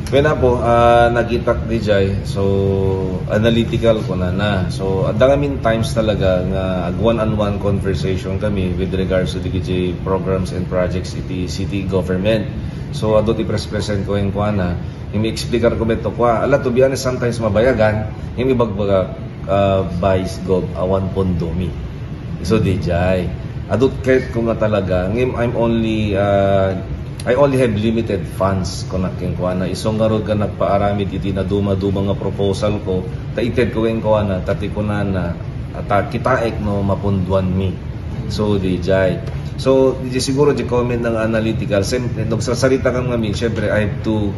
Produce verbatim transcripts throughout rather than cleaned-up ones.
Wen, Apo, ah, nakitak D J, so, analytical ko na na. So, adda kami times talaga nga ag one-on-one conversation kami with regards to D J programs and projects iti city government. So, adu ti pres-present ko ken kuana, imi-explicar ko meto kua. Ala, to be honest, sometimes mabayagan, imi ibagbaga, ah, Vice Gov, awan pondo mi. So, D J. Adut ket ko nga talaga, ngem I'm only, ah, I only have limited funds, kunak kenkuana. Isu ngarud nga nagpaaramid iti naduma-duma nga proposal ko, ta ited ko kenkuana, ta ti kunana, ta kitaek no mapunduan mi. So, D J. So, D J, siguro di comment ng analytical. Sem-, nung sarsarita kami, siyempre, I have to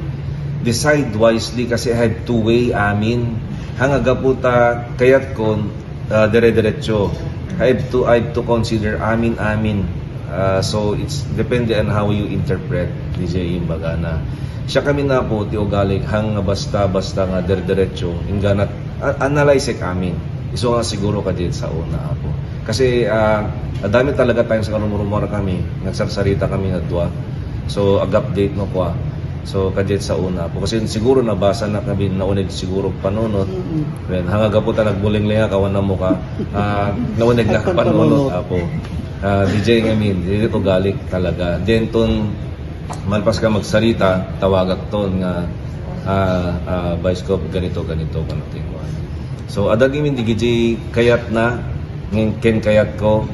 decide wisely kasi I have to weigh amin. Hanga gapu ta kayat ko, ah, dire-diretso. I have to, I have to consider amin-amin. Ah, so, it's depende on how you interpret, D J, imbagana. Siak kami na po, ti ugali, hang basta-basta nga dire-diretso, ingganat, a-, analyze amin. Isu nga siguro kadi sa una, Apo. Kasi, ah, adda mi talaga times nga rumurumor kami, nagsarsarita kami nga dua. So, ag-update no kua. So, kadi sa una, Apo. Kasi siguro nabasa na kami, nauneg siguro panunot. Mm-mm. Then, hanga gapu ta nagbuling-linga, kawan na mo ka. Ah, nauneg na Nagpanpanunot. Panunot, Apo. Ah, D J ngamin, dito galik talaga. Then, ton malpas ka magsarita, tawagak ton nga, ah, ah, Vice Gov, ganito, ganito, ganito yung kuwan. So, adda gimin di giti kayat na, ngem ken kayat ko,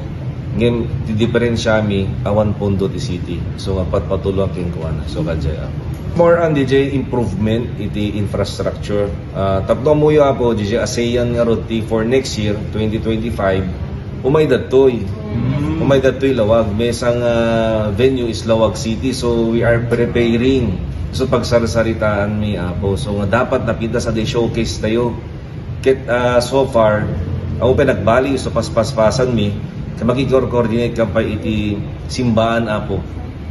ngem ti diferensya mi, awan pondo ti city. So, nga patpatuloy ken kuwan. So, kadya, Apo. More on D J improvement iti infrastructure. Ah, tapno amuyo, Apo, D J, ASEAN nga road ti for next year, twenty twenty-five, umay dattoy. Mm. Umay dattoy Laoag. Maysa nga venue is Laoag City. So, we are preparing. So, pagsarsaritaan mi, Apo. So, nga dapat napintas a day showcase tayo. Ket, ah, so far, ako pay nagbali, so paspaspasan mi, ket makikor-coordinate kan pay iti simbaan, Apo.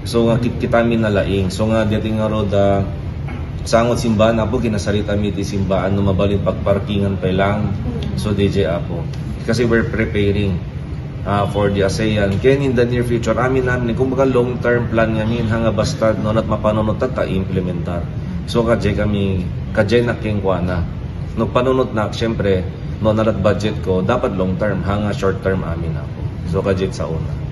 So, nga kit-, kita mi nalaing. So, nga, dati nga road, ah, sangot simbaan, Apo, kinasarita mi iti simbaan, no mabalin pagparkingan pay lang. So, D J, Apo. Kasi we're preparing, ah, for the ASEAN. Ken in the near future, amin, amin, kumbaga long-term plan ngamin, hanga basta, no, nat mapanunot ta, ta implementar. So, kadya kami, kadya na kenkuana. No, panunot na, siyempre, no, nalat budget ko, dapat long-term, hanga short-term amin, Apo. So, kadya sa una.